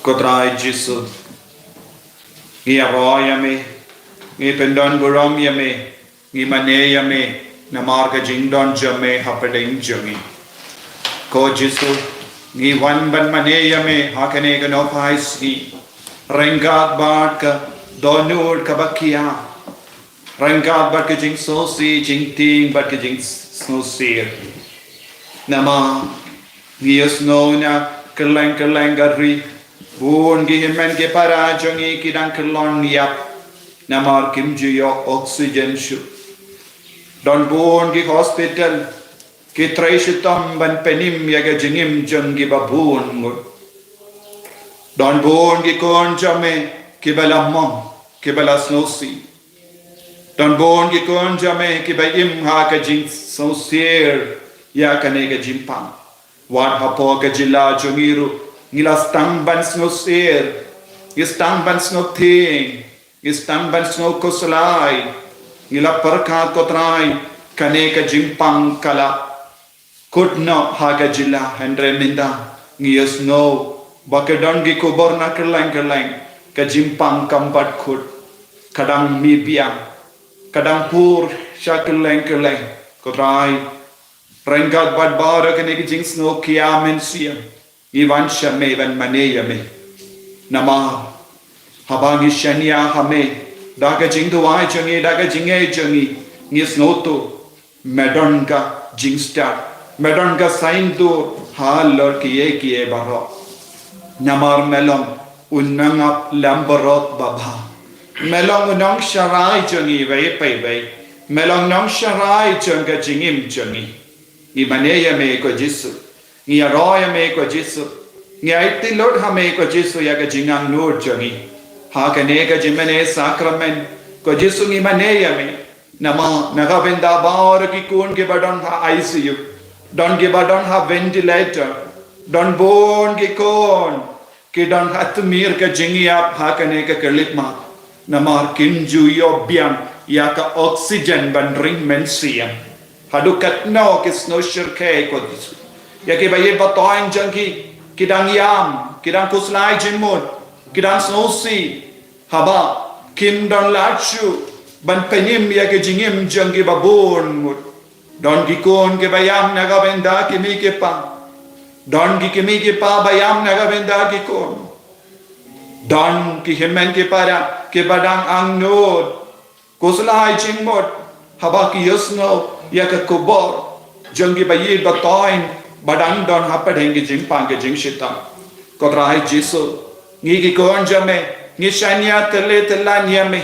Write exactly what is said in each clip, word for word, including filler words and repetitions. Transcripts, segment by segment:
Ko Trai Jisu, ngi ïaroh ïa me, ngi pyndon burom ïa me, ngi mane ïa me, namar ka jingdon jong me hapdeng jong ngi. Ko Jisu, ngi wan ban mane ïa me ha kane ka nohphai sngi ryngkat bad ka dohnud kaba khia, ryngkat bad ka jingsngewsih jingtieng bad ka jingsngewsih. Namar ngi ïohsngew na kylleng kylleng ka ri, bun ki hynmen ki para jong ngi ki dang kyllon ïap namar kim ju ïoh oxygen shuh. Don bun ki hospital ki trei shitom ban pynim ïa ka jingim jong ki ba bun ngut. Don bun ki khun jong me kiba la mong, kiba la sngewsih. Don bun ki khun jong me kiba im ha ka jingsngewsih ïa kane ka jingpang. Wat hapoh ka jylla jong ngi ruh ngi la sdang ban sngewsih, ngi sdang ban sngewthieng, ngi sdang ban sngewkhuslai. Ngi la pyrkhat, ko Trai, kane ka jingpang ka la kut noh ha ka jylla, hynrei mynta ngi ïohsngew ba ka don ki khubor na kylleng kylleng, ka jingpang kam pat kut, ka dang mih biang, ka dang pur sha kylleng kylleng. Ko Trai, ryngkat bad baroh kane ka jingsngewkhia mynsiem, ngi wan sha me ban mane ïa me. Namar haba ngi shaniah ha me da ka jingduwai jong ngi, da ka jingngeit jong ngi, ngi sngewthuh me don ka jingstad, me don ka saiñdur halor kiei kiei baroh. Namar me long u nongap lem baroh babha. Me long u nongsharai jong ngi iwei pa iwei. Me long nongsharai jong ka jingim jong ngi. Ngi mane ïa me, ko Jisu. Ngi ïaroh ïa me, ko Jisu. Ngi aiti lut ha me, ko Jisu, ïa ka jingangnud jong ngi ha kane ka jingmane sakramen. Ko Jisu, ngi mane ïa me. Namar na ka bynta baroh ki khun kiba don ha I C U, don kiba don ha ventilator, don bun ki khun ki don ha tmier ka jingïap ha kane ka khyllipmat. Namar kim ju ïoh biang ïa ka oxygen ban ring mynsiem. Haduh katno ki sngewsyrkhei, ko Jisu, ïa kiba ïeit ba thoiñ jong ki, ki dang ïam, ki dang khuslai jingmut, ki dang sngewsih, haba kim don lad shuh ban pynim ïa ka jingim jong ki ba bun ngut. Don ki khun kiba ïam na ka bynta ki kmie ki kpa. Don ki kmie ki kpa ba ïam na ka bynta ki khun. Don ki hynmen ki para kiba dang angnud, khuslai jingmut, haba ki ïohsngew ïa ka khubor jong kiba ïeit ba thoiñ ba dang don hapdeng ki jingpang ki jingshitom. Ko Trai Jisu, ngi ki khun jong me, ngi shaniah tylli tyllan ïa me.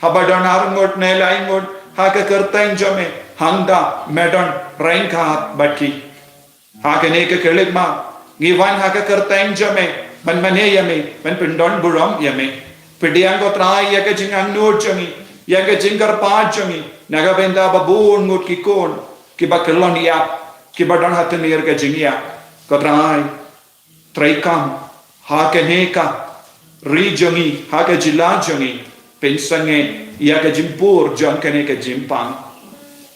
Haba don ar ngut ne lai ngut ha ka kyrteng jong me, hangta me don ryngkat bad ki. Ha kane ka khyllipmat ngi wan ha ka kyrteng jong me ban mane ïa me, ban pyndon burom ïa me. Pdiang, ko Trai, ïa ka jingangnud jong ngi, ïa ka jingkyrpad jong ngi na ka bynta ba bun ngut ki khun kiba kyllon ïap, kiba don ha tmier ka jingïap. Ko Trai, treikam ha kane ka ri jong ngi, ha ka jylla jong ngi, pynsangeh ïa ka jingpur jong kane ka jingpang.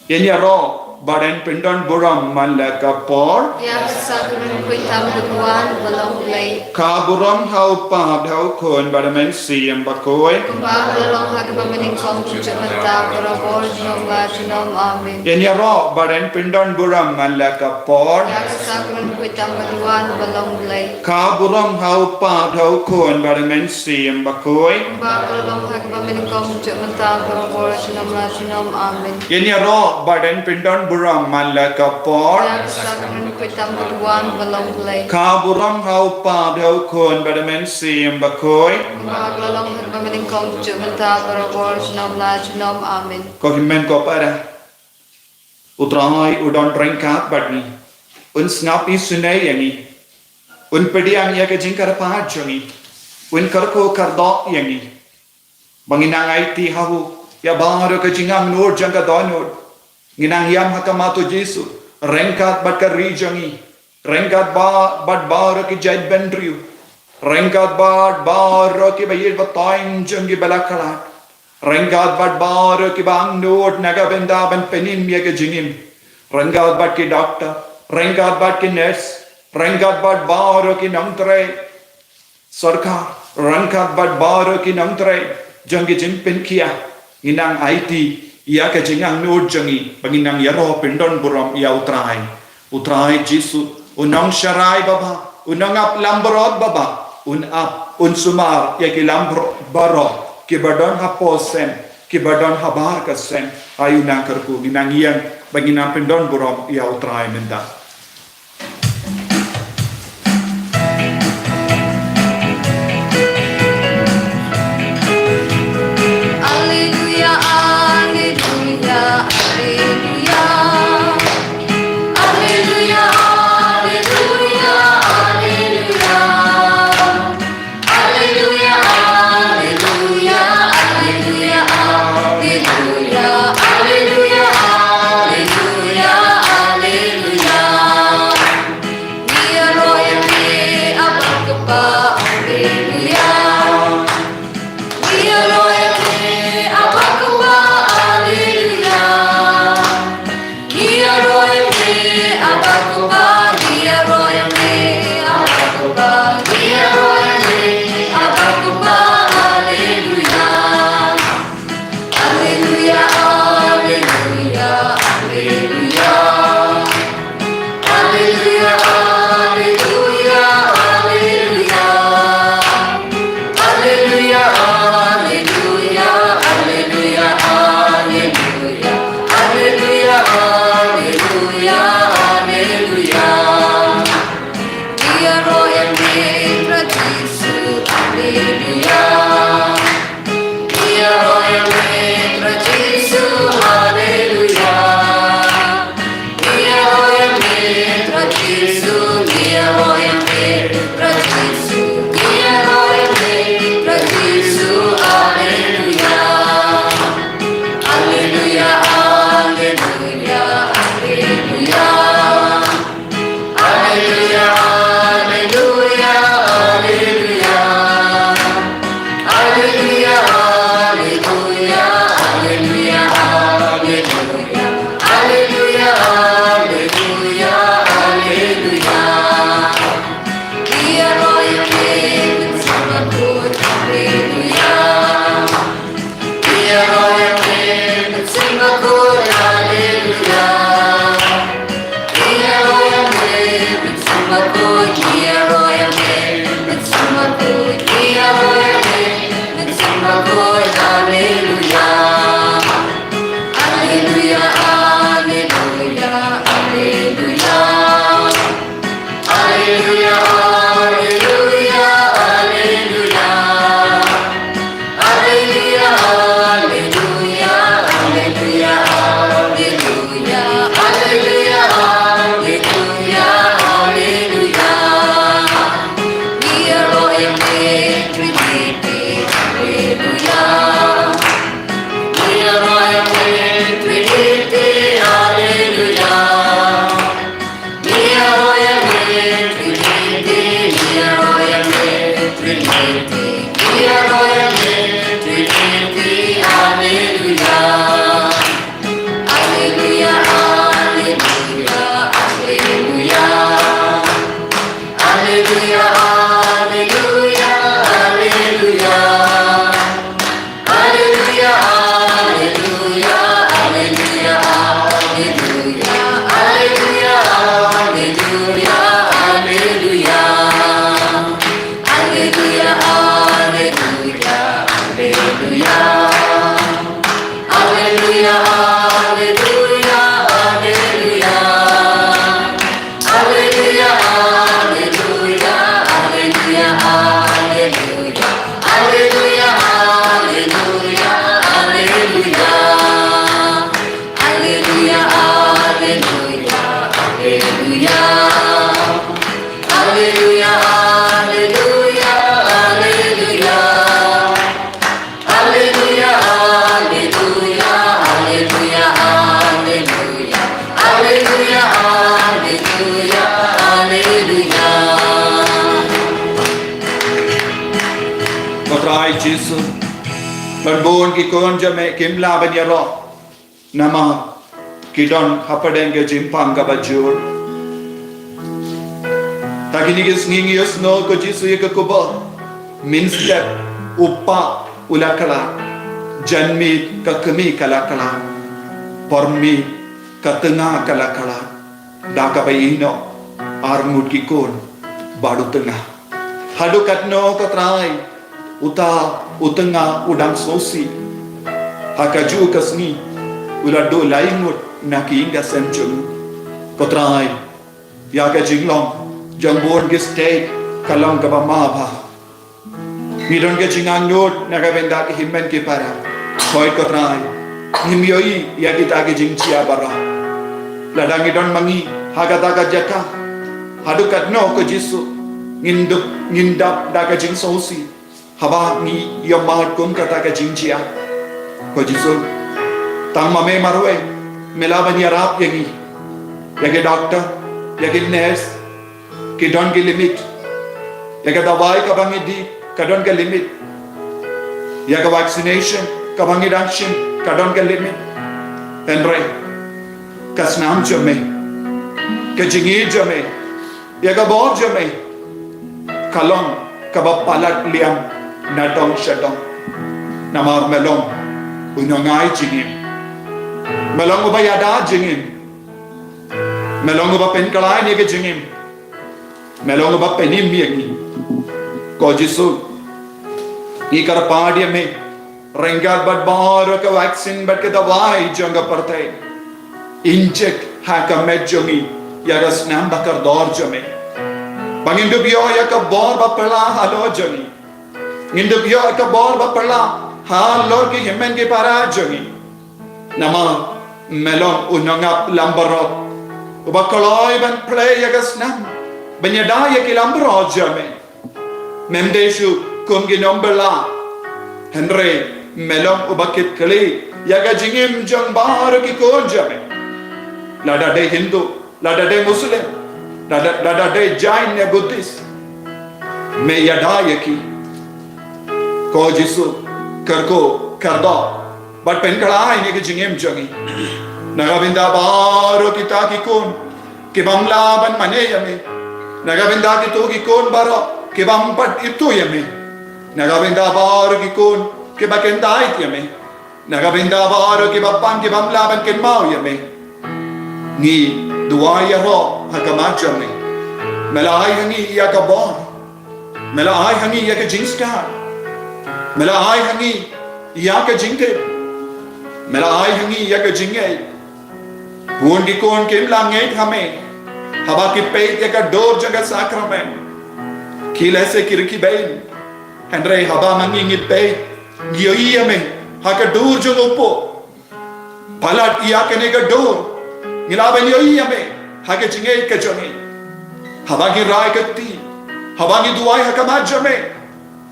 Ngin ïaroh bad ngin pyndon burom man la ka por. Ïa ka sakramen khuid tam ka duwan ba long U Blei. Ka burom ha U Kpa bad ha U Khun bad ha U Mynsiem Bakhuid. Kumba ka la long ha kaba mynnyngkong, juh mynta, barabor, junom la junom. Amen. Ngin ïaroh bad ngin pyndon burom man la ka por. Ïa ka sakramen khuid tam ka duwan ba long U Blei. Ka burom ha U Kpa bad ha U Khun bad ha U Mynsiem Bakhuid. Kumba ka la long ha kaba mynnyngkong, juh mynta, barabor, junom la junom. Amen. Ngin ïaroh bad ngin pyndon burom man la ka por. Ïa ka sakramen khuid tam ka duwan ba long U Blei. Ka burom ha U Kpa bad ha U Khun bad ha U Mynsiem Bakhuid. Kumba ka la long ha kaba mynnyngkong, juh mynta, barabor, junom la junom. Amen. Ko hynmen ko para, U Trai u don ryngkat bad ngi. Un sngap isynei ïa ngi. Un pdiang ïa ka jingkyrpad jong ngi. Un kyrkhu kyrdoh ïa ngi, ba ngin nang aiti ha u ïa baroh ka jingangnud jong ka dohnud. Ngin nang ïam ha khmat U Jisu ryngkat bad ka ri jong ngi, ryngkat ba, bad baroh ki jaitbynriew, ryngkat bad baroh kiba ïeit ba thoiñ jong ngi ba la khlad, ryngkat bad baroh kiba angnud na ka bynta ban pynim ïa ka jingim, ryngkat bad ki doktor, ryngkat bad ki nurse, ryngkat bad baroh ki nongtrei, sorkar, ryngkat bad baroh ki nongtrei jong ki jingpynkhia, ngin nang aiti ïa ka jingangnud jong ngi ba ngin nang ïaroh pyndonburom ïa U Trai. U Trai Jisu, u nongsharai babha, u nongap langbrot babha, un ap, un sumar ïa ki langbrot baroh kiba don hapoh sem, kiba don habar ka sem. Ai u nang kyrkhu, ngin nang ïeng ba ngin nang pyndonburom ïa U Trai mynta. Alleluia, alleluia, alleluia. Alleluia, alleluia, alleluia. Alleluia, alleluia, alleluia, alleluia. Alleluia, alleluia, alleluia. Ngi ïaroh ïa me, Abba Kpa, alleluia. Ngi ïaroh ïa me, Abba Kpa, alleluia. Ngi ïaroh ïa me, Abba Kpa, ngi ïaroh ïa me, Abba Kpa, ngi ïaroh ïa me, Abba Kpa, alleluia. Alleluia, alleluia, alleluia. Alleluia, alleluia, alleluia. Alleluia, alleluia, alleluia, alleluia. Alleluia, alleluia, alleluia. Ngi ïaroh ïa me Trai Jisu, alleluia. Ngi ïaroh ïa me Trai Jisu, alleluia. Ngi ïaroh ïa me Trai Jisu, ngi ïaroh ïa me Trai Jisu, ngi ïaroh ïa me Trai Jisu, alleluia. Alleluia, alleluia, alleluia. Alleluia, alleluia, alleluia. Alleluia, alleluia, alleluia, alleluia. Alleluia, alleluia, alleluia. Ngi ïaroh ïa me Mynsiem Bakhuid, alleluia. Ngi ïaroh ïa me Mynsiem Bakhuid, alleluia. Ngi ïaroh ïa me Mynsiem Bakhuid, ngi ïaroh ïa me Mynsiem Bakhuid, ngi ïaroh ïa me Mynsiem Bakhuid, alleluia. Alleluia, alleluia, alleluia. Alleluia, alleluia, alleluia. Alleluia, alleluia, alleluia, alleluia. Alleluia, alleluia, alleluia. Ngi ïaroh ïa me Trinity, alleluia. Ngi ïaroh ïa me Trinity, alleluia. Ngi ïaroh ïa me Trinity, ngi ïaroh ïa me Trinity, ngi ïaroh ïa me Trinity, alleluia. Alleluia, alleluia, alleluia. Alleluia, alleluia, alleluia. Alleluia, alleluia, alleluia, alleluia. Alleluia, alleluia, alleluia. Alleluia, alleluia, alleluia. Alleluia, alleluia, alleluia. Alleluia, alleluia, alleluia, alleluia. Alleluia, alleluia, alleluia. Alleluia, alleluia, alleluia. Alleluia, alleluia, alleluia. Alleluia, alleluia, alleluia, alleluia. Alleluia, alleluia, alleluia. Ko Trai Jisu, don bun ki khun jong me kim lah ban ïaroh namar ki don hapdeng ka jingpang kaba jur. Ta kine ki sngi ngi ïohsngew ko Jisu ïa ka khubor Mynstep u pa u la khlad, janmiet ka kmie ka la khlad, por miet ka tnga ka la khlad, da kaba ïehnoh arngut ki khun bad u tnga. Haduh katno ko Trai, uta u tnga u dang sngewsih. Ha kajuh ka sngi u la duh lai ngut na ki ïing ki sem jong u. Ko Trai, ïa ka jinglong jong bun ki state ka long kaba ma bha. Ngi don ka jingangnud na ka bynta ki hynmen ki para. Hooid ko Trai, ngim ïohi ïa kita ki jingjia baroh. Lada ngi don ma ngi ha kata ka jaka, haduh katno ko Jisu ngin dap, ngin dap da ka jingsngewsih haba ngi ïohmad kum kata ka jingjia. Ko Jisu, tang ma me marwei me lah ban ïarap ïa ngi. Ïa ki doctor, ïa ki nurse, ki don ki limit. Ïa ka dawai kaba ngi dih ka don ka limit. Ïa ka vaccination kaba ngi dang shim ka don ka limit. Hynrei ka snam jong me, ka jingïeit jong me, ïa ka bor jong me ka long kaba palat liang na dong sha dong. Namar me long u nongai jingim. Me long uba ïada jingim. Me long uba pynkhlaiñ ïa ka jingim. Me long uba pynim ïa ngi. Ko Jisu, ngi kyrpad ïa me ryngkat bad baroh ka vaccine bad ka dawai jong ka pyrthei. Injek ha ka met jong ngi ïa ka snam ba kordor jong me, ba ngin dup ïoh ïa ka bor ba phylla halor jong ngi. Ngin dup ïoh ïa ka bor ba phylla halor ki hynmen ki para jong ngi. Namar me long u nongap langbrot uba kloi ban plie ïa ka snam ban ïada ïa ki langbrot jong me. Mem dei shuh kum ki nongbylla, hynrei me long uba kitkhlieh ïa ka jingim jong baroh ki khun jong me. Lada dei Hindu, lada dei Muslim, lada, lada dei Jain ne Buddhist, me ïada ïa ki. Ko Jisu, kyrkhu, kyrdoh bad pynkhlaiñ ïa ka jingim jong ngi. Na ka bynta baroh kita ki khun ki bym lah ban mane ïa me. Na ka bynta kito ki khun baroh ki bym pat ithuh ïa me. Na ka bynta baroh ki khun kiba kyntait ïa me. Na ka bynta baroh kiba pang ki bym lah ban kynmaw ïa me. Ngi duwai ïaroh ha khmat jong me. Me la ai ha ngi ïa ka bor. Me la ai ha ngi ïa ka jingstad. Me la ai ha ngi ïa ka jingtip. Me la ai ha ngi ïa ka jingngeit. Bun ki khun kim lah ngeit ha me haba ki peit ïa ka dur jong ka sakramen. Ki lehse ki rkhie beiñ. Hynrei haba ma ngi ngi peit, ngi ïohi ïa me ha ka dur jong u Pope. Palat ïa kane ka dur ngi lah ban ïohi ïa me ha ka jingngeit ka jong ngi. Haba ngi rai ka kti, haba ngi duwai ha khmat jong me,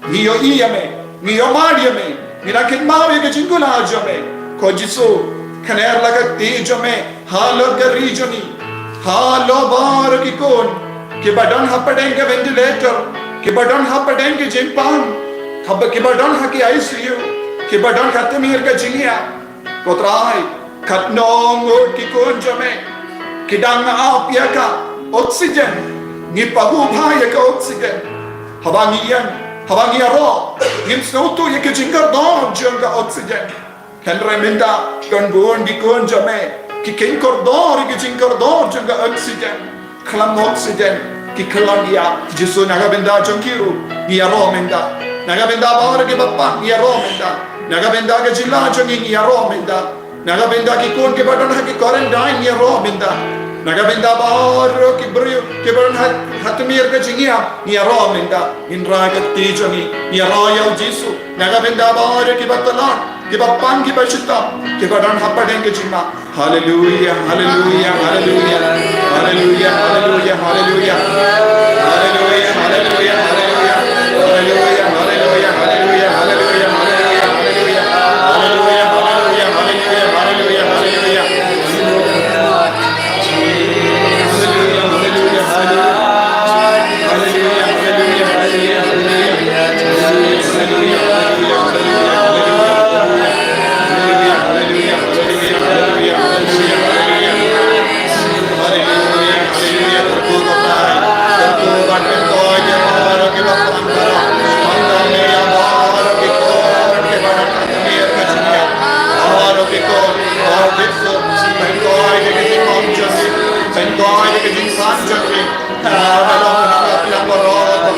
ngi ïohi ïa me, ngi ïohmad ïa me, ngi la kynmaw ïa ka jingkular jong me. Ko Jisu, khner la ka kti jong me halor ka ri jong ngi, halor baroh ki khun kiba don hapdeng ka ventilator, kiba don hapdeng ka jingpang, kiba, kiba don ha ki I C U, kiba don ha tmier ka jingïap. Ko Trai, katno ngut ki khun jong me ki dang ap ïa ka oxygen. Ngi pahuh bha ïa ka oxygen. Haba ngi ïeng, haba ngi ïaroh, ngim sngewthuh ïa ka jingkordor jong ka oxygen. Hynrei mynta don bun ki khun jong me ki khein kordor ïa ka jingkordor jong ka oxygen. Khlem oxygen ki khlon ïa. Jisu, na ka bynta jong ki ruh ngi ïaroh mynta. Na ka bynta baroh kiba pang ngi ïaroh mynta. Na ka bynta ka jylla jong ngi ngi ïaroh mynta. Na ka bynta ki khun kiba don ha ki quarantine ngi ïaroh mynta. Na ka bynta baroh ki briew kiba don ha, ha tmier ka jingïap ngi ïaroh mynta. Ngin rai ka kti jong ngi, ngi ïaroh ïa u Jisu. Na ka bynta baroh kiba tlot, kiba pang, kiba shitom, kiba don hapdeng ka jingma. Haleluia, haleluia, haleluia. Haleluia, haleluia, haleluia. Haleluia, haleluia, haleluia. Haleluia, haleluia, haleluia. Haleluia, haleluia, haleluia. Haleluia, haleluia, haleluia, haleluia. Ka jingsan jong ngi. Ah, ka long ka long baroh.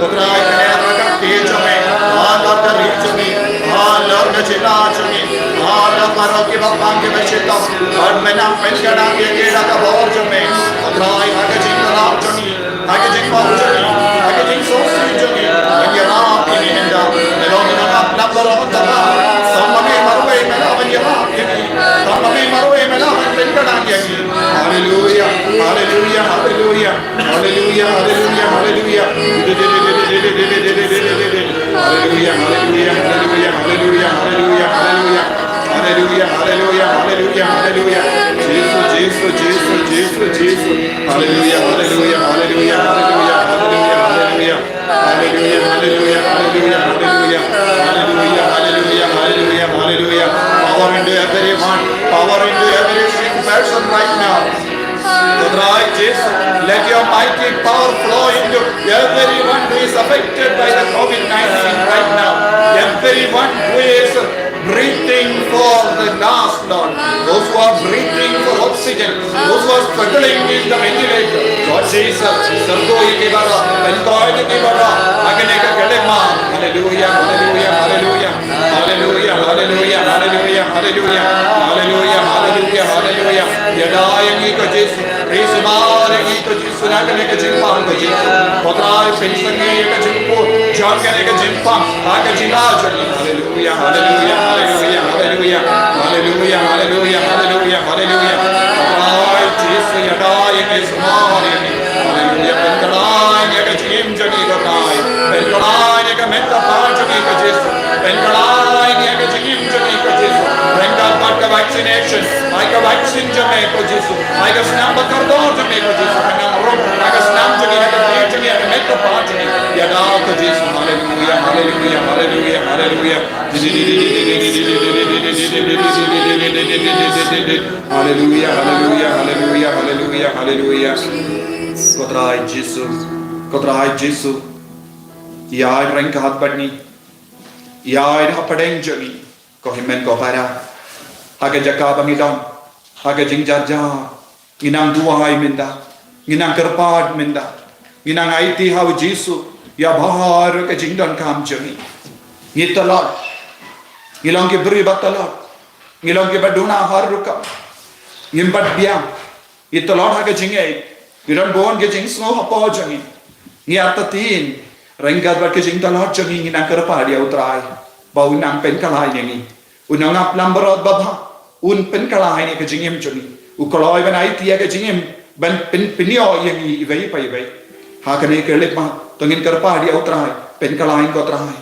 Ko Trai, kane ka kti jong ngi. Halor ka ri jong ngi. Halor ka jylla jong ngi. Halor baroh kiba pang kiba shitom. Bad men nang pynkhlaiñ ïa ki da ka bor jong ngi. Ko Trai, ha ka jingkhlaiñ jong ngi. Ha ka jingpang jong ngi. Ha ka jingsngewsih jong ngi. Ban ïarap ïa ngi mynta. Ka long ka long baroh. Tang ma ngi marwei men ban ïarap ïa ngi. Tang ma ngi marwei men ban pynkhlaiñ ïa ngi. Haleluia, haleluia, haleluia. Haleluia, haleluia, haleluia. Haleluia, haleluia, haleluia, haleluia, haleluia, haleluia, haleluia. Haleluia, haleluia, haleluia, haleluia. Jisu, Jisu, Jisu, Jisu, Jisu. Haleluia, haleluia, haleluia, haleluia, haleluia, haleluia. Hallelujah, hallelujah, hallelujah, hallelujah. Hallelujah, hallelujah, hallelujah, hallelujah. Power into everyone. Power into every sick person right now. Ko Trai Jisu, let your mighty power flow into everyone who is affected by the covid nineteen right now. Everyone who is breathing for the last, Lord. Those who are breathing for oxygen, those who are struggling in the ventilator, Lord Jesus, syrngiew ïa ki baroh, pynkhlaiñ ïa ki baroh ha kane ka khyllipmat. Hallelujah, hallelujah, hallelujah. Hallelujah, hallelujah, hallelujah, hallelujah. Hallelujah, hallelujah, hallelujah. Ïada ïa ngi ko Jisu, ri sumar ïa ngi ko Jisu. Suna kane ka jingpang ko Jisu. Ko Trai, pynsangeh ïa ka jingpur jong kane ka jingpang ha ka jingim jong ngi. Haleluia, haleluia, haleluia, haleluia. Haleluia, haleluia, haleluia, haleluia. Ko Trai Jisu, ïada ïa ngi, sumar ïa ngi. Haleluia, pynkhlaiñ ïa ka jingim jong ngi ko Trai. Pynkhlaiñ ïa ka met ka phad jong ngi ko Jisu. Pynkhlaiñ ïa ka jingim jong ngi ko Jisu. Ryngkat bad ka vaccination, ai ka vaccine jong ngi ko Jisu. Ai ka snam ba kordor jong ngi ko Jisu, ka nang rung ha ka snam jong ngi, ha ka kti jong ngi, ha ka met ka phad jong ngi. Ïada ko Jisu. Haleluia, haleluia, haleluia, haleluia. Haleluia, haleluia, haleluia, haleluia, haleluia. Ko Trai Jisu, ko Trai Jisu. Ïaid ryngkat bad ngi. Ïaid hapdeng jong ngi. Ko hynmen ko para, ha ka jaka ba ngi don, ha ka jingjarjar, ngi nang duwai mynta, ngi nang kyrpad mynta, ngi nang aiti ha u Jisu ïa baroh ka jingdonkam jong ngi. Ngi tlot, ngi long ki briew ba tlot, ngi long kiba duna har rukom, ngim pat biang. Ngi tlot ha ka jingngeit, ngi don bun ka jingsngew hapoh jong ngi. Ngi artatien, ryngkat bad ka jingtlot jong ngi, ngi nang kyrpad ïa u Trai ba un nang pynkhlaiñ ïa ngi. Un nang ap lam baroh ba bha, un pynkhlaiñ ïa ka jingim jong ngi. U kloi ban aiti ïa ka jingim ban pyn, pynïoh ïa ngi iwei pa iwei. Ha kane ka khyllipmat, to ngin kyrpad ïa u Trai, pynkhlaiñ ko Trai.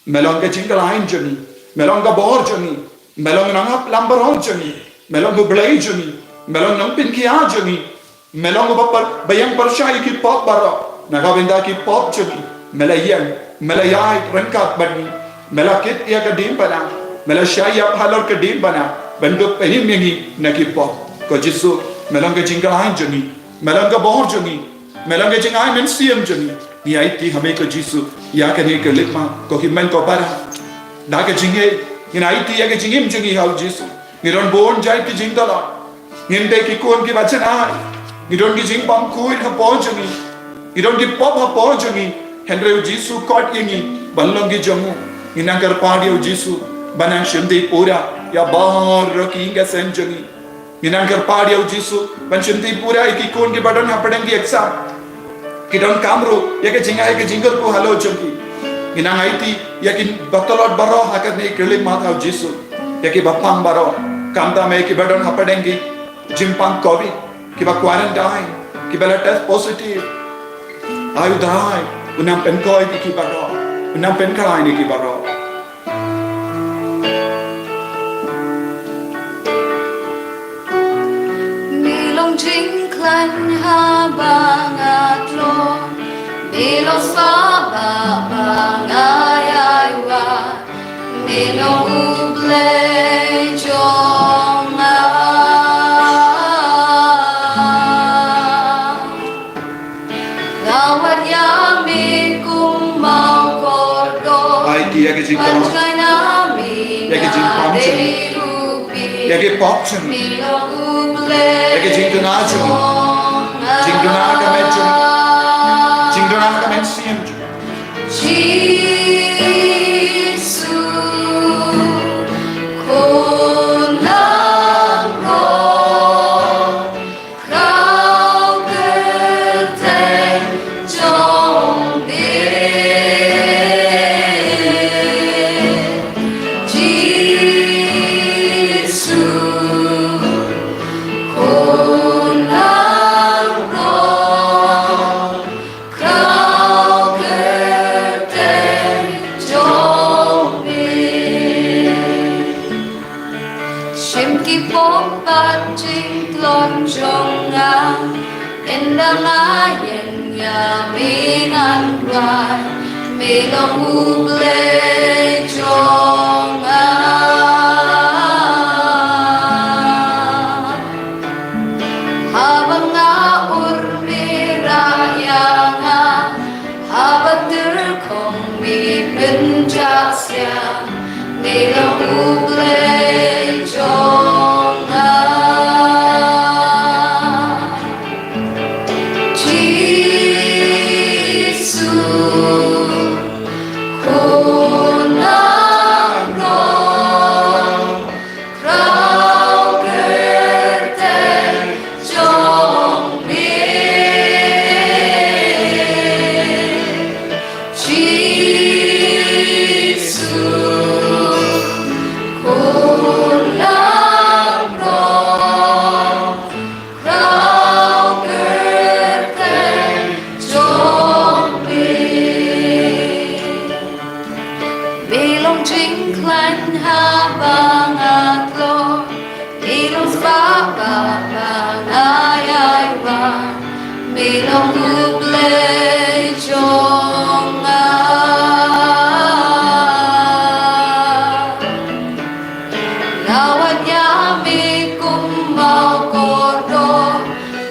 Me long ka jingkhlaiñ jong ngi, me long ka bor jong ngi, me long u nongaplong baroh jong ngi, me long u Blei jong ngi, me long u nongpynkhia jong ngi, me long uba pyrshang, ba ïeng pyrshah ïa ki pop baroh, na ka bynta ki pop jong ngi, me la ïeng, me la ïaid ryngkat bad ngi, me la kit ïa ka diengphna, me la shah ïap halor ka diengphna, ban dup pynim ïa ngi na ki pop. Ko Jisu, me long ka jingkhlaiñ jong ngi, me long ka bor jong ngi, me long ka jingai mynsiem jong ngi. Ngi aiti ha me ko Jisu, ïa kane ka khyllipmat, ko hynmen ko para. Da ka jingngeit, ngin aiti ïa ka jingim jong ngi ha u Jisu. Ngi don bun jait ki jingtlot. Ngim dei ki khun kiba janai. Ngi don ki jingbymkhuid hapoh jong ngi. Ngi don ki pop hapoh jong ngi. Hynrei u Jisu khot ïa ngi ban long ki jong u. Ngi nang kyrpad ïa u Jisu ban nang shimti pura ïa baroh ki ïing ki sem jong ngi. Ngi nang kyrpad ïa u Jisu ban shimti pura ïa ki khun kiba don hapdeng ki exam. Ki donkam ruh ïa ka jingai ka jingkyrkhu halor jong ki. Ngi nang aiti ïa ki ba tlot baroh ha kane ka khyllipmat ha u Jisu. Ïa ki ba pang baroh. Khamtam ïa ki ba don hapdeng ki jingpang covid, ki ba quarantine, ki ba la test positive. Ai u Trai, u nang pynkhuid ïa ki baroh, u nang pynkhlaiñ ïa ki baroh. Me long jingkhlaiñ haba nga tlot, me long spa ba, ba nga ïai wad, me long u Blei jong nga. Nga wad ïa me kum u kordor. Ai, ki ïa ki jingkyrkhu. Ïa ki jingpang jong ngi. Ïa ki pop jong ngi. Ïa ki jingduna jong ngi. Jingduna ka met jong, jingduna ka met siem jong. Jisu, khun langbrot, khraw kyrteng jong me. Jisu, khun langbrot, khraw kyrteng jong me. Shim ki pop bad jingtlot jong nga, ynda nga ïeng ïa me ngan duwai, me long U Blei jong nga. Haba nga ur me rah ïa nga, haba tyrkhong me pynjah sia, me long U Blei jong nga. Jisu, khun langbrot, khraw kyrteng jong me. Jisu, khun langbrot, khraw kyrteng jong me. Me long jingkhlaiñ haba nga tlot, me long spah ba nga ïai wan, me long U Blei jong nga. Nga wad ïa me kum u kordor,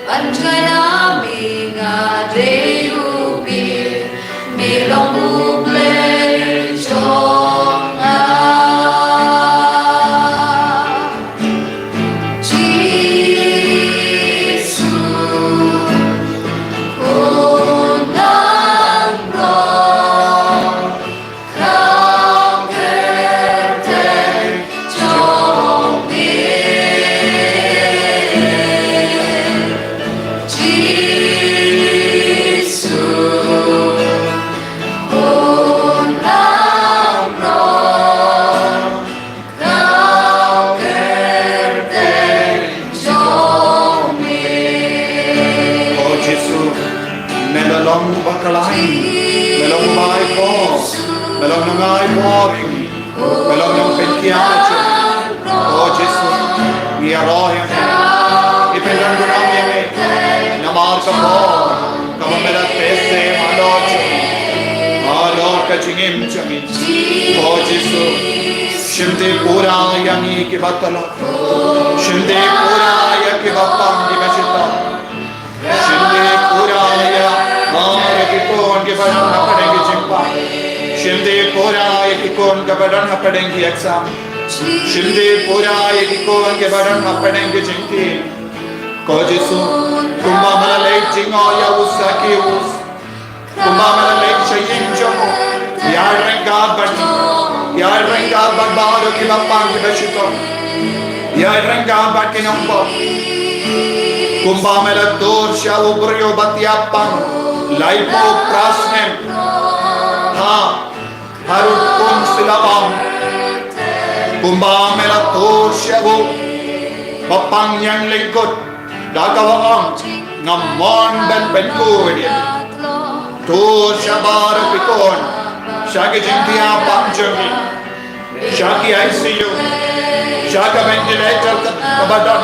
ban jngai na me nga dei u miet, me long U Blei jong nga. Jisu, khun langbrot, khraw kyrteng jong me. Jisu, khun langbrot, khraw kyrteng jong me. O Jisu, me la long uba khlaiñ, me long uba ai por, me long nongaipoh, me long nongpynkhiah jong ngi. O Jisu, ngi ïaroh ïa me, ngi pyndonkam ïa me, namar ka por kaba me la pynbeit halor jong ngi, halor ka jingim jong ngi. O Jisu, shim tip pura ïa ngi kiba tlot. Shim tip pura ïa kiba pang kiba shitom. Shim tip pura ïa, ah, ïa ki khun kiba don hapdeng ki jingpang. Shim tip pura ïa ki khun kiba don hapdeng ki exam. Shim tip pura ïa ki khun kiba don hapdeng ki jingthied. Ko Jisu, kumba me la leit jngoh ïa u Sakius, kumba me la leit sha ïing jong u, ïaryngkat bad, ïaryngkat bad baroh kiba pang kiba shitom, ïaryngkat bad ki nongpop. Kumba me la tur sha u briew ba thiah pang laiphew phra snem, ha, harud khun sila ong. Kumba me la tur sha u ba pang ïeng lyngkut, da kaba ong, ngam mon ban pynkhuid ïa me. Tur sha baroh ki khun, sha ki jingthiah pang jong ki, sha ki I C U, sha ka ventilator kaba don,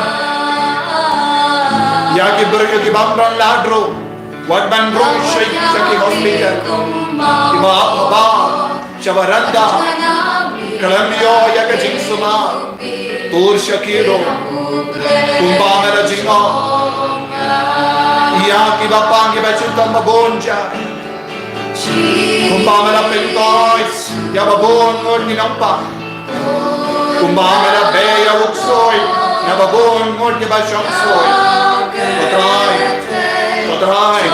ïa ki briew ki bym don lad ruh, wat ban rung sha, sha ki hospital, kiba hap haba, sha ba ranta, khlem ïoh ïa ka jingsumar. Tur sha ki ruh, kumba me la jngoh ïa kiba pang kiba shitom ba bun jait. Kumba me la pynkoit ïa ba bun ngut ki nongpang. Kumba me la beh ïa u ksuid na ba bun ngut kiba shong ksuid. Ko Trai, Trai,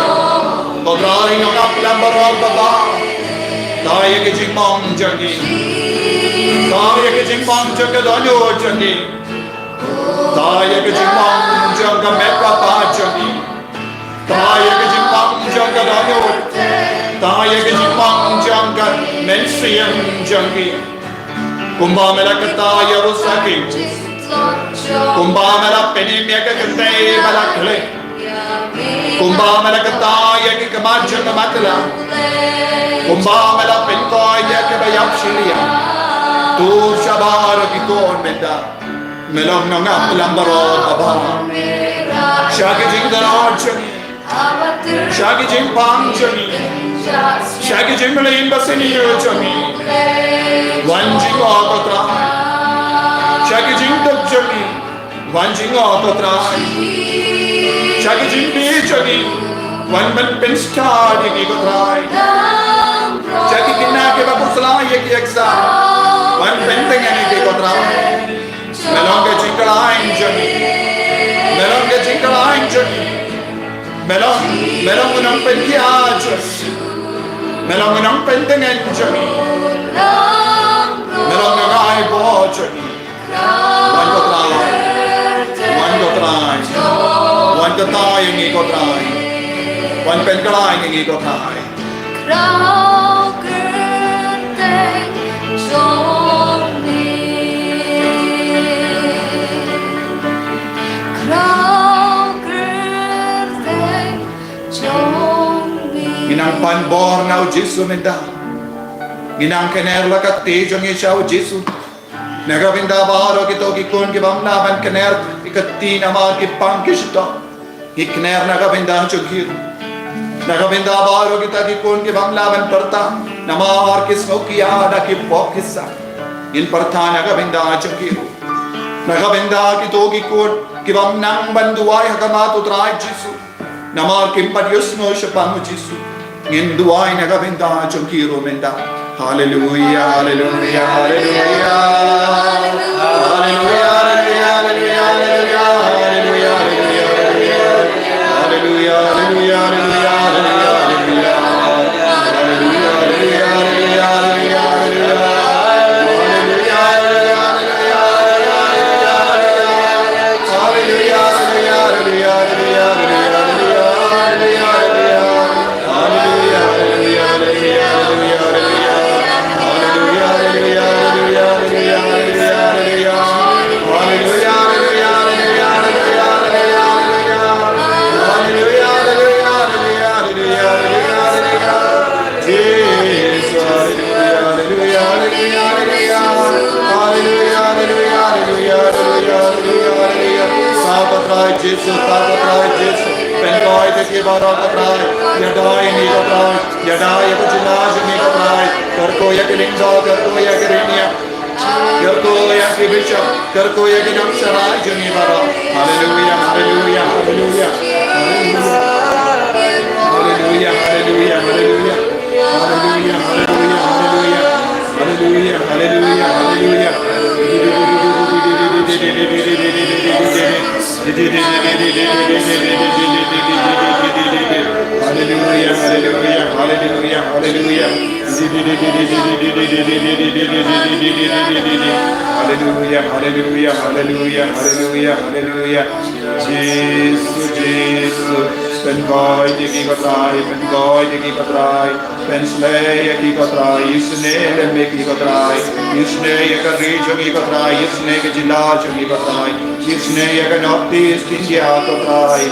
ko Trai, ngi ap lam baroh babha. Trai ïa ki jingmong jong ngi. Trai ïa ki jingmong jong ka dohnud jong ngi. Trai ïa ki jingmong jong ka met ka phad jong ngi. Trai ïa ki jingmong jong ka dohnud. Trai ïa ki jingmong jong ka mynsiem jong ngi. Kumba me la kata ïa u Saki. Kumba me la pynim ïa ka kynthei ba la khleh. Kumba me la kata ïa ki khmat jong ka matlah. Kumba me la pynkoit ïa kiba ïap shiliang. To shabar ki khun mynta. Me long nongap lam baroh babha. Sha ki jingdonkam jong ngi. Sha ki jingpang jong ngi. Sha ki jingmlien basniew jong ngi. Wan jngoh ko Trai. Sha ki jingduk jong ngi. Wan jngoh ko Trai. Sha ki jingdih jong ngi. Wan ban pynstad ïa ngi ko Trai. Sha ki khynnah kiba khuslai ïa ki exam. Wan pyntngen ïa ngi ko Trai. Me long ka jingkhlaiñ jong ngi. Me long ka jingkhlaiñ jong ngi. Me long, me long u nongpynkhia jong ngi. Me long u nongpyntngen jong ngi. Me long u nongaibuh jong ngi. Wan ko Trai. Wan ko Trai. Wan ko Trai ïa ngi ko Trai. Wan pynkhlaiñ ïa ngi ko Trai. Khraw kyrteng jong me. Khraw kyrteng jong me. Ngi nang pan bor na u Jisu mynta. Ngi nang kner la ka kti jong ngi sha u Jisu. Na ka bynta baroh kito ki khun ki bym lah ban kner ïa ka kti namar ki pang ki shitom. Ngi kner na ka bynta jong ki ruh. Na ka bynta baroh kita ki khun ki bym lah ban pyrta namar ki sngewkhia da ki pop ki sah. Ngin pyrta na ka bynta jong ki ruh. Na ka bynta kito ki khun ki bym nang ban duwai ha khmat u Trai Jisu. Namar kim pat ïohsngew shaphang u Jisu. Ngin duwai na ka bynta jong ki ruh mynta. Haleluya, haleluya, haleluya. Haleluya, haleluya, haleluya. Sa ko Trai Jisu, sa ko Trai Jisu. Pynkoit ïa ki baroh ko Trai. Ïada ïa ngi ko Trai. Ïada ïa ka jingïaid jong ngi ko Trai. Kyrkhu ïa ki lyngdoh, kyrkhu ïa ki riewniam. Kyrkhu ïa ki bishop, kyrkhu ïa ki nongshakri jong ngi baroh. Haleluya, haleluya, haleluya. Haleluya, haleluya, haleluya. Haleluya, haleluya, haleluya. Haleluya, haleluya, haleluya. Haleluya, haleluya, haleluya, haleluya. Haleluya, haleluya, haleluya, haleluya, haleluya. Jisu, Jisu, pynkoit ïa ki ko Trai, pynkoit ïa ki ko Trai. Pynshlei ïa ki ko Trai, isynei lem ïa ki ko Trai. Isynei ïa ka ri jong ngi ko Trai, isynei ka jylla jong ngi ko Trai. Isynei ïa ka North East India ko Trai.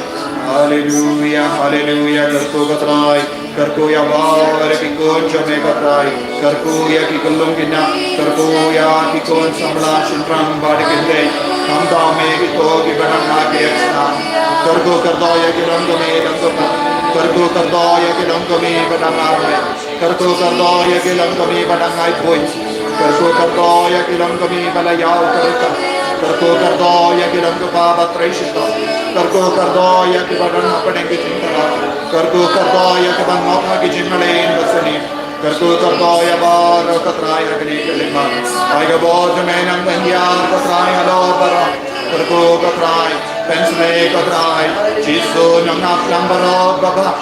Haleluya, haleluya, kyrkhu ko Trai. Kyrkhu ïa baroh ki khun jong me ko Trai. Kyrkhu ïa ki khyllung khynnah. Kyrkhu ïa ki khun samla shynrang bad ki khyndai. Khamtam ïa kito kiba dang ha ki exam. Kyrkhu kyrdoh ïa ki longkmie longkpa. Kyrkhu kyrdoh ïa ki longkmie ba dang ha Kyrkhu kyrdoh ïa ki longkmie ba dang ai buit. Kyrkhu kyrdoh ïa ki longkmie ba la ïaw ka rta. Kyrkhu kyrdoh ïa ki longkpa ba trei shitom. Kyrkhu kyrdoh ïa kiba don hapdeng ki jingthrang. Kyrkhu kyrdoh ïa kiba ngop ha ki jingmlien basniew. Kyrkhu kyrdoh ïa baroh ko Trai ha kane ka lynti. Ai ka bor jong me nang ban ïar ko Trai halor baroh. Kyrkhu ko Trai, pynshlei ko Trai, Jisu nongap lang barot babha.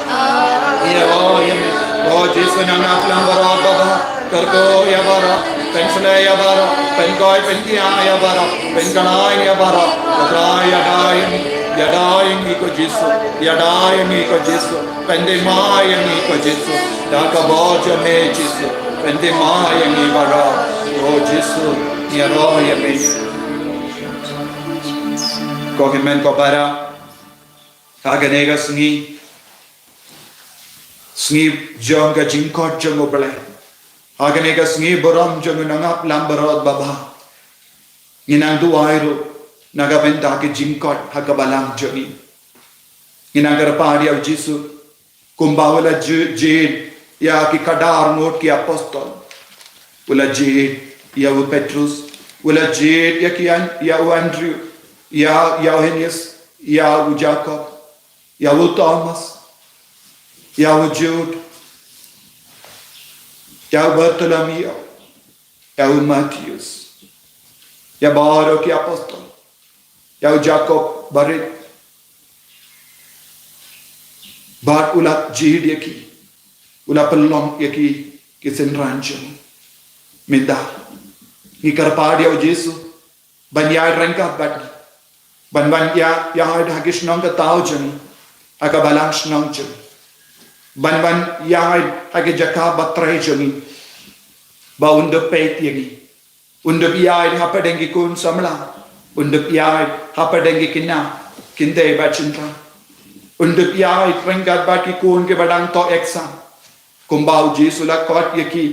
Ïaroh ïa ngi, ko Jisu nongap lang barot babha. Kyrkhu ïa baroh, pynshlei ïa baroh, pynkhiah pynkhiah ïa baroh, pynkylla ïa baroh. Ko Trai ïada ïa ngi, ïada ïa ngi ko Jisu, ïada ïa ngi ko Jisu. Pyndima ïa ngi ko Jisu, da ka bor jong me Jisu. Pyndima ïa ngi baroh, ko Jisu, ïaroh ïa me. Ko hynmen ko para, ha kane ka sngi, sngi jong ka jingkhot jong U Blei. Ha kane ka sngi burom jong u nongap lang barot babha. Ngi nang duwai ruh na ka bynta ka jingkhot ha ka balang jong ngi. Ngi nang kyrpad ïa U Jisu, kumba u la ju-, jied ïa ki khadar ngut ki apostol. U la jied ïa u Petrus, u la jied ïa ki An-, ïa u Andrew, ïa, ïa u Henius, ïa u Jakob, ïa u Thomas, ïa u Jude, ïa u Bartholomew, ïa u Matheus, ïa baroh ki apostol, ïa u Jakob barit. Bad u la jied ïa ki, u la pynlong ïa ki, ki synran jong u. Mynta ngi kyrpad ïa U Jisu ban ïaid ryngkat bad ngi, ban wan ïa, ïaid ha ki shnong ka thaw jong ngi, ha ka balang shnong jong ngi, ban wan ïaid ha ki jaka ba trei jong ngi, ba un da peit ïa ngi. Un da ïaid hapdeng ki khun samla, un da ïaid hapdeng ki khynnah, khyndai bad shynrang. Un da ïaid ryngkat bad ki khun kiba dang thoh exam. Kumba U Jisu u la khot ïa ki,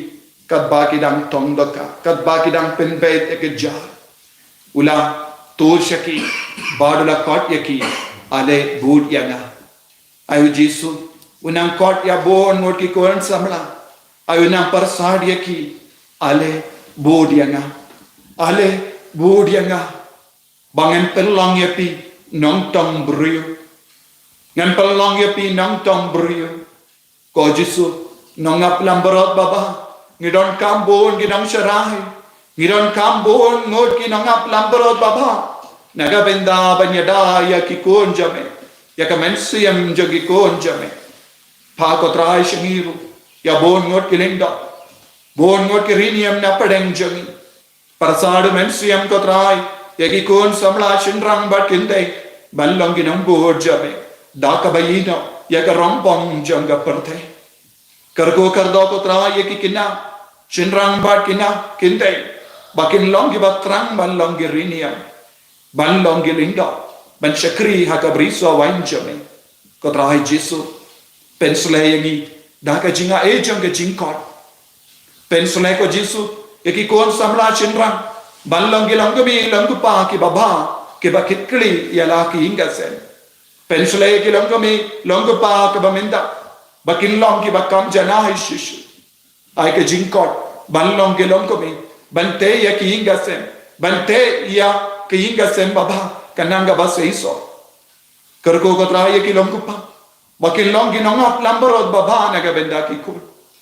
katba ki dang thong dohkha, katba ki dang pynbeit ïa ka jar, u la tur sha ki, bad u la khot ïa ki, ale bud ïa nga. Ai U Jisu u nang khot ïa bun ngut ki khun samla, ai u nang pyrsad ïa ki, ale bud ïa nga, ale bud ïa nga. Ba ngan pynlong ïa phi nongtong briew. Ngan pynlong ïa phi nongtong briew. Ko Jisu, nongap lang barot babha, ngi donkam bun ki nongsharai, ngi donkam bun ngut ki nongap lang barot babha. Na ka bynta ban ïada ïa ki khun jong me, ïa ka mynsiem jong ki khun jong me. Pha ko Trai sha ngi ruh ïa bun ngut ki lyngdoh, bun ngut ki riewniam na pdeng jong ngi. Pyrsad u Mynsiem ko Trai ïa ki khun samla shynrang bad khyndai ban long ki nongbud jong me da kaba ïehnoh ïa ka rangbah jong ka pyrthei. Kyrkhu kyrdoh ko Trai ïa ki khynnah shynrang bad khynnah khyndai ba kin long kiba thrang ban long ki riewniam, ban long ki lyngdoh, ban shakri ha ka brisoh waiñ jong me. Ko Trai Jisu, pynshlei ïa ngi da ka jingaiei jong ka jingkhot. Pynshlei ko Jisu ïa ki khun samla shynrang ban long ki longkmie longkpa kiba bha, kiba kitkhlieh ïa la ki ïing ka sem. Pynshlei ïa ki longkmie longkpa kiba mynta ba kin long kiba kham janai shisha. Ai ka jingkhot ban long ki longkmie, ban tei ïa ki ïing ka sem, ban tei ïa ki ïing ka sem babha, ka nang kaba seisoh. Kyrkhu ko Trai ïa ki longkpa ba kin long ki nongap lang barot babha na ka bynta ki khun.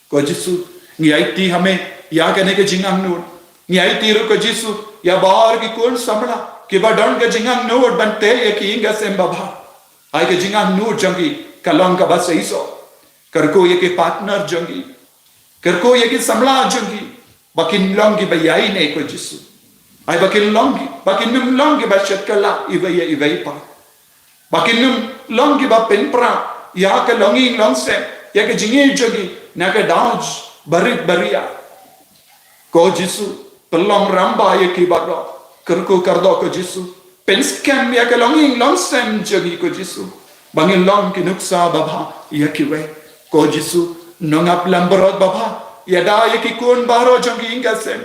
Ko Jisu, ngi aiti ha me ïa kane ka jingangnud. Ngi aiti ruh ko Jisu ïa baroh ki khun samla kiba don ka jingangnud ban tei ïa ki ïing ka sem babha. Ai ka jingangnud jong ki ka long kaba seisoh. Kyrkhu ïa ki partner jong ki, kyrkhu ïa ki samla jong ki ba kin long kiba ïaineh ko Jisu. Ai ba kin long ki, ba kin ym long kiba shet kylla iwei ïa iwei pat. Ba kin ym long kiba pynpra ïa ka longïing longsem, ïa ka jingïeit jong ki na ka daw barit baria. Ko Jisu, pynlong rangbah ïa ki baroh. Kyrkhu kyrdoh ko Jisu, pynskhem ïa ka longïing longsem jong ki ko Jisu, ba ngin long ki nuksa babha ïa kiwei. Ko Jisu, nongap lang barot babha, ïada ïa ki khun baroh jong ki ïing ka sem.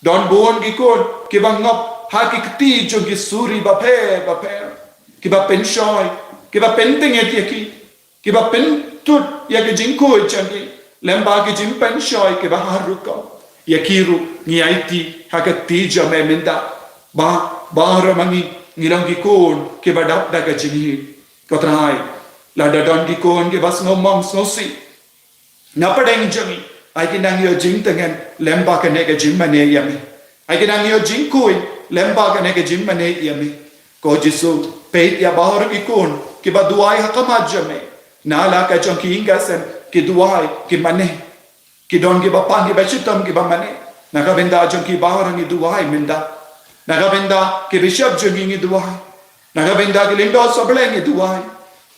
Don bun ki khun kiba ngop ha ki kti jong ki suri bapher bapher, kiba pynshoi, kiba pyntnget ïa ki, kiba pyntud ïa ki jingkhuid jong ki lyngba ki jingpynshoi kiba har rukom. Ïa ki ruh ngi aiti ha ka kti jong me mynta ba baroh ma ngi ngi long ki khun kiba dap da ka jingïeit. Ko Trai, lada don ki khun kiba sngewmong sngewsih na pdeng jong ngi, ai ki nang ïoh jingtngen lyngba kane ka jingmane ïa me. Ai ki nang ïoh jingkhuid lyngba kane ka jingmane ïa me. Ko Jisu, peit ïa baroh ki khun kiba duwai ha khmat jong me. Na la ka jong ki ïing ki sem ki duwai, ki mane. Ki don kiba pang kiba shitom kiba mane. Na ka bynta jong ki baroh ngi duwai mynta. Na ka bynta ki bishop jong ngi ngi duwai. Na ka bynta ki lyngdoh sohblei ngi duwai.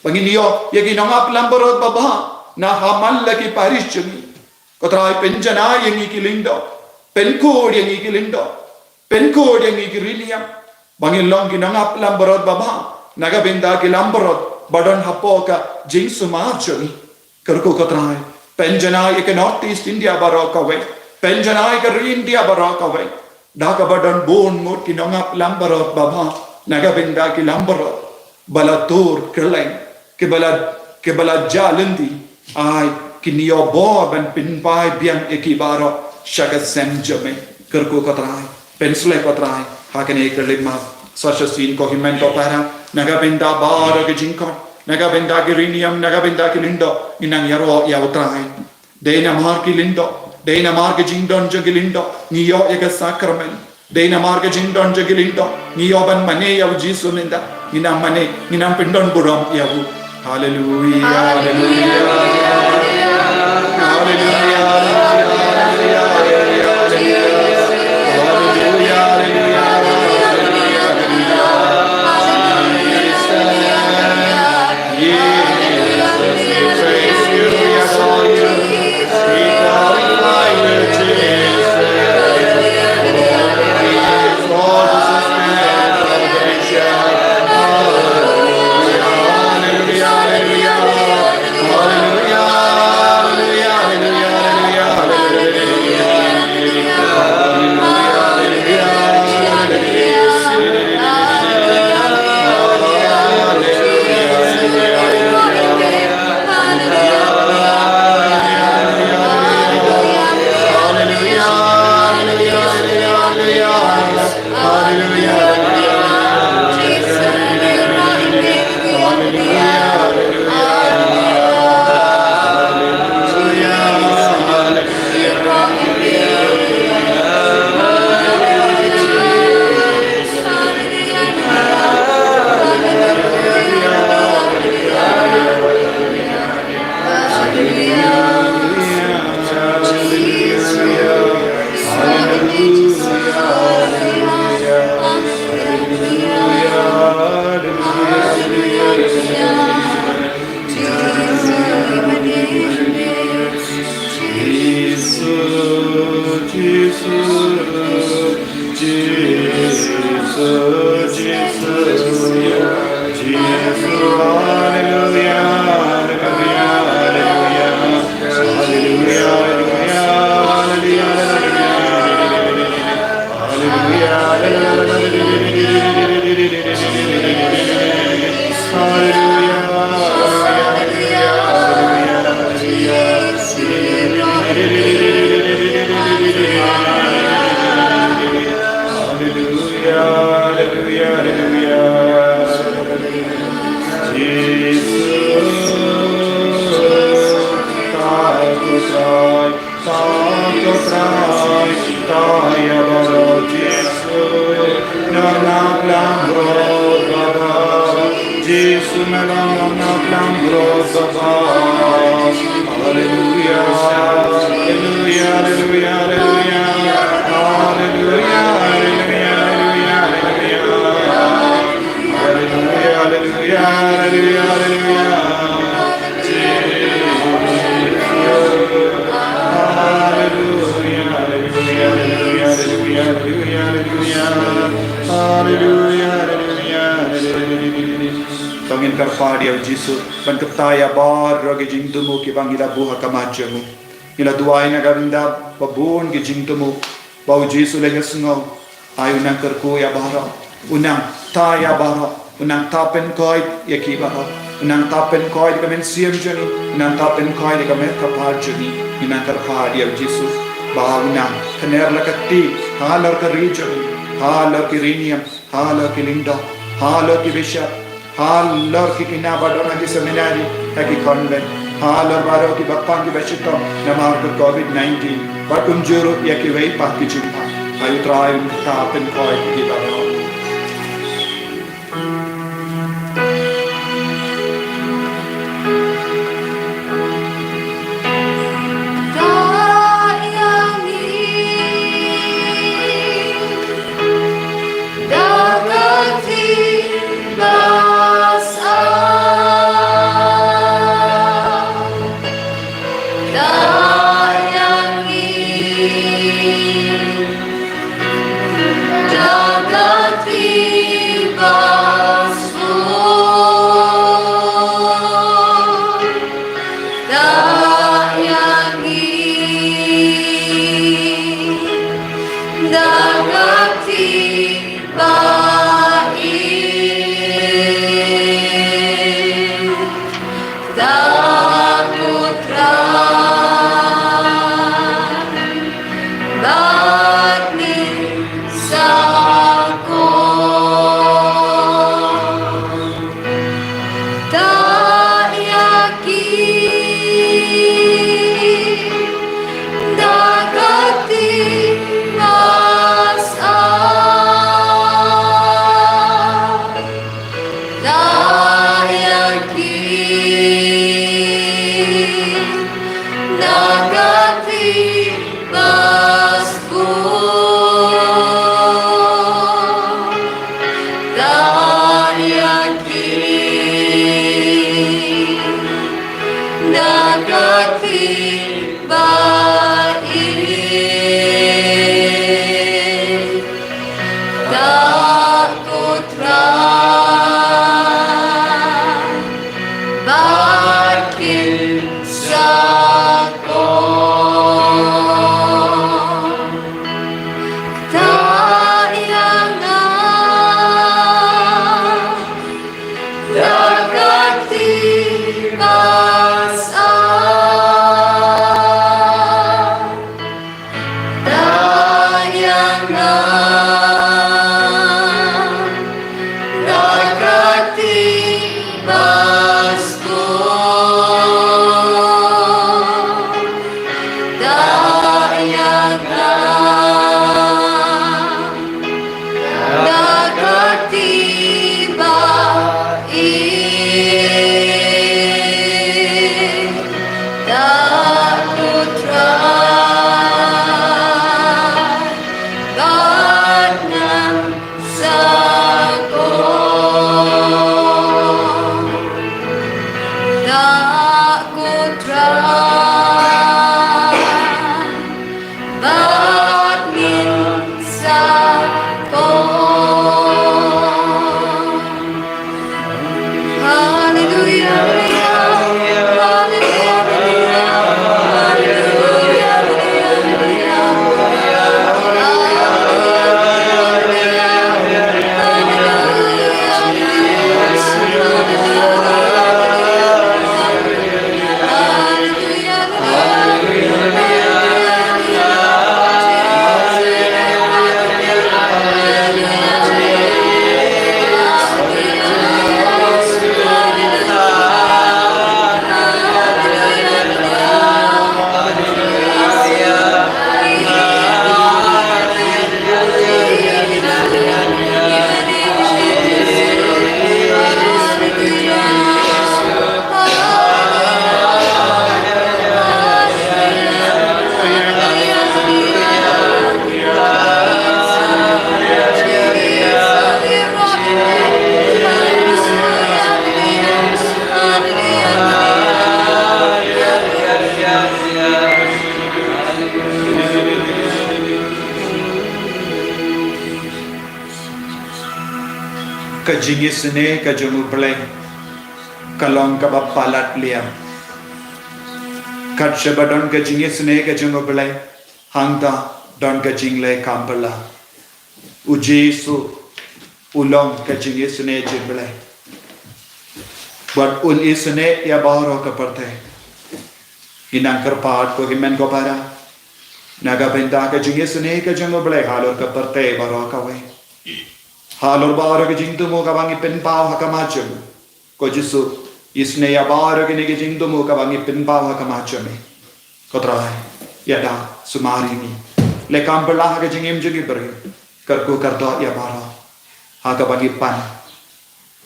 Ba ngin ïoh ïa ki nongap langbrot babha na haman la ki parish jong ngi. Ko Trai, pynjanai ïa ngi ki lyngdoh. Pynkhuid ïa ngi ki lyngdoh. Pynkhuid ïa ngi ki riewniam. Ba ngin long ki nongap langbrot babha na ka bynta ki langbrot ba don hapoh ka jingsumar jong ngi. Kyrkhu ko Trai, pynjanai ïa ka North East India baroh kawei. Pynjanai ïa ka ri India baroh kawei. Da kaba don bun ngut ki nongap langbrot babha na ka bynta ki langbrot ba la tur kylleng, kiba la, kiba la jah lynti. Ai, kin ïoh bor ban pynphai biang ïa ki baroh sha ka sem jong me. Kyrkhu ko Trai, pynshlur ko Trai ha kane ka lymap. Sa shisien ko hynmen ko para, na ka bynta baroh ki jingkhot, na ka bynta ki riewniam, na ka bynta ki lyngdoh, ngi nang ïaroh ïa u Trai. Dei namar ki lyngdoh, dei namar ki jingdon jong ki lyngdoh ngi ïoh ïa ka sakramen. Dei namar ki jingdon jong ki lyngdoh ngi ïoh ban mane ïa u Jisu mynta. Ngi nang mane, ngi nang pyndon burom ïa u. Haleluia, haleluia. Haleluia, haleluia. Ba ngin kyrpad ïa u Jisu ban kyntait ïa baroh ki jingthmu kiba ngi la buh ha khmat jong u. Ngi la duwai na ka bynta ba bun ki jingthmu ba u Jisu u la ïohsngew. Ai u nang kyrkhu ïa baroh, u nang thaw ïa baroh, u nang thaw pynkhuid ïa ki baroh, u nang thaw pynkhuid ïa ka mynsiem jong ngi, u nang thaw pynkhuid ïa ka met ka phad jong ngi. Ngi nang kyrpad ïa u Jisu ba u nang kner la ka kti halor ka ri jong ngi, halor ki riewniam, halor ki lyngdoh, halor ki bishop, halor ki khynnah ba don ha ki seminary, ha ki convent, halor baroh kiba pang kiba shitom namar ka covid nineteen. Bad kumjuh ruh ïa kiwei pat ki jingpang. Ai u Trai un thaw pynkhuid ïa ki baroh. Ka jingisynei ka jong U Blei ka long kaba palat liang. Kat shaba don ka jingisynei ka jong U Blei, hangta don ka jingleh kam pala. U Jisu u long ka jingisynei jong U Blei. Bad un isynei ïa baroh ka pyrthei. Ngi nang kyrpad ko hynmen ko para na ka bynta ka jingisynei ka jong U Blei halor ka pyrthei baroh kawei. Halor baroh ka jingthmu kaba ngi pynpaw ha khmat jong me, ko Jisu, isynei ïa baroh kine ki jingthmu kaba ngi pynpaw ha khmat jong me. Ko Trai, ïada sumar ïa ngi. Leh kam pala ha ka jingim jong ki briew. Kyrkhu kyrdoh ïa baroh ha kaba ngi pan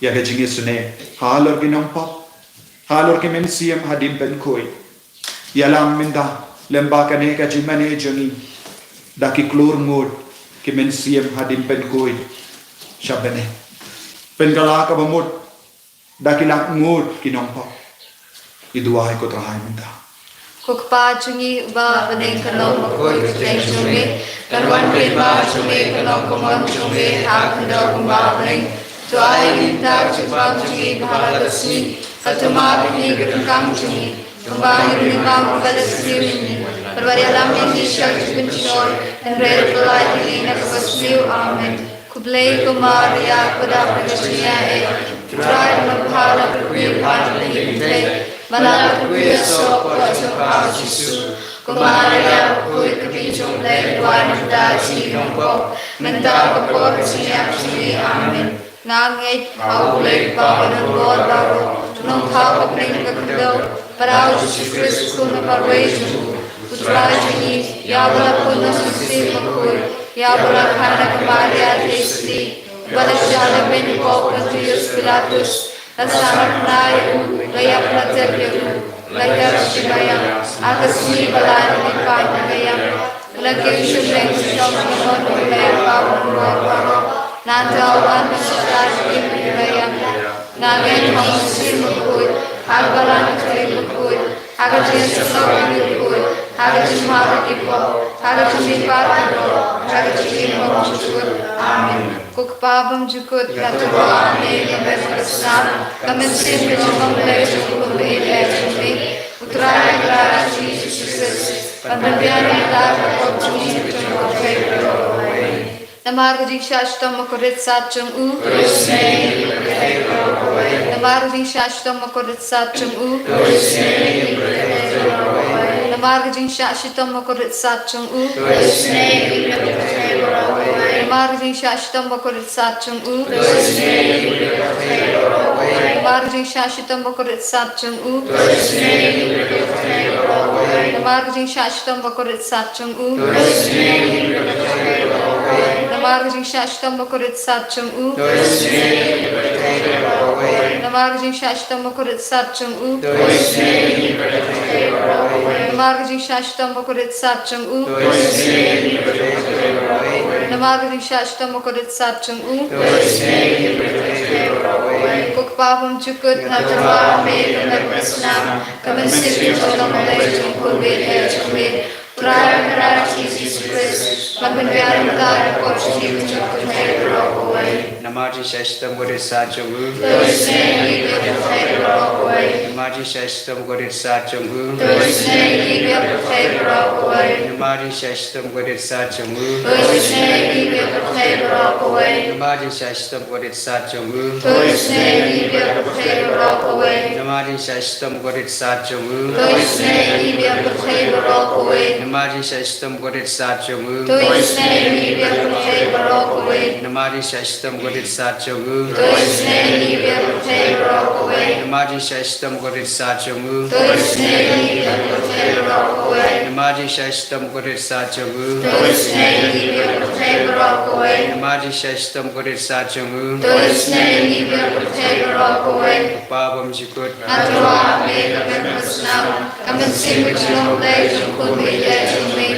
ïa ka jingisynei halor ki nongpop, halor ki mynsiem haduh pynkhuid. Ïalam mynta lem bad kane ka jingmane jong ngi da ki klur ngut ki mynsiem haduh pynkhuid sha bneng. Pynkylla kaba mut da ki lak ngut ki nongpop. Ngi duwai, ko Trai, mynta. Ko Kpa jong ngi uba ha bneng, kan long bakhuid ka kyrteng jong me, kan wan ka hima jong me, kan long ka mon jong me ha ka khyndew kumba ha bneng. To ai ïa ngi mynta ka jingbam jong ngi ba ha la ka sngi, bad to map ïa ngi ki ryngkang jong ngi, kumba ngi ruh ngi map ïa kiba la sniew ïa ngi. Bad wat ïalam ïa ngi sha ka jingpynshoi, hynrei to pyllait ïa ngi na kaba sniew. Amen. Khublei ko Maria, khublei ko Maria, eh, Trai, me la kyrkhu ïa phi ha ki kynthei, bad me la kyrkhu ïa u soh u pdeng jong phi, Jisu. Ko Maria bakhuid, ka Kmie jong U Blei, duwai ïa ngi ki nongpop, mynta bad ha ka por ka jingïap jong ngi. Amen. Nga ngeit ha U Blei Kpa Uba don bor baroh, U Nongthaw ha bneng bad ha ka khyndew, bad ha U Jisu Khrist, U Khun uba marwei jong U, U Trai jong ngi, ïa uba la pun na U Mynsiem Bakhuid, ïa uba la kha na ka Maria Theisotti, uba la shah na beiñ pop Pontius Pilatus, la sahnarphna ïa u, la ïap la tep ïa u, la hiar sha ka ïing, ha ka sngi ba lai la mihpat na ka ïing, la kynshum lem sha ka mon U Blei Kpa Uba don bor baroh, nangta u wan ban shakri ïa ki briew. Nga ngeit ha U Mynsiem Bakhuid, ha ka Balang Katolik bakhuid, ha ka jingïasyllok bakhuid, ha ka jingmap ki pop, ha ka jingmihpat ki briew, ha ka jingim bymjukut. Amen. Ko Kpa bymjukut, nga tyrwa ha me, ka met ka snam, ka mynsiem ka jong U Blei jong U Khun ba ïeit jong me, U Trai Kynrad jong ngi Jisu Khrist, ban pynbiang ïa ngi da ka pop jong ngi, ka jong U Blei baroh kawei. Namar ka jingshah shitom bakordit sat jong u. Namar ka jingshah shitom bakordit sat jong u. Namar ka jingshah shitom bakordit sat jong u. Namar ka jingshah shitom bakordit sat jong u. Namar ka jingshah shitom bakordit sat jong u. Namar ka jingshah shitom bakordit sat jong u. Namar ka jingshah shitom bakordit sat jong u. Namar ka jingshah shitom bakordit sat jong u. Namar ka jingshah shitom bakordit sat jong u. Namar ka jingshah shitom bakordit sat jong u. Ko Kpa bymjukut, nga tyrwa ha me, ka met ka snam, ka mynsiem ka jong U Blei jong U Khun ba ïeit jong me, U Trai Kynrad jong ngi Jisu Khrist, ban pynbiang ïa ngi da ka pop jong ngi, ka jong U Blei baroh kawei. Namar ka jingshah shitom bakordit sat jong u. To isynei ïa ngi kiba ïeit baroh kawei. Namar ka jingshah shitom bakordit sat jong u. To isynei ïa ngi kiba ïeit baroh kawei. Namar ka jingshah shitom bakordit sat jong u. To isynei ïa ngi kiba ïeit baroh kawei. Namar ka jingshah shitom bakordit sat jong u. To isynei ïa ngi kiba ïeit baroh kawei. Namar ka jingshah shitom bakordit sat jong u. To isynei ïa ngi kiba ïeit baroh kawei. Namar ka jingshah shitom bakordit sat jong u. To isynei ïa ngi kiba ïeit baroh kawei. Namar ka jingshah shitom bakordit sat jong u. To isynei ïa ngi kiba ïeit baroh kawei. Namar ka jingshah shitom bakordit sat jong u. To isynei ïa ngi kiba ïeit baroh kawei. Namar ka jingshah shitom bakordit sat jong u. To isynei ïa ngi kiba ïeit baroh kawei. Namar ka jingshah shitom bakordit sat jong u. To isynei ïa ngi kiba ïeit baroh kawei. Ko Kpa bymjukut, nga tyrwa ha me, ka met ka snam, ka mynsiem ka jong U Blei jong U Khun ba ïeit jong me,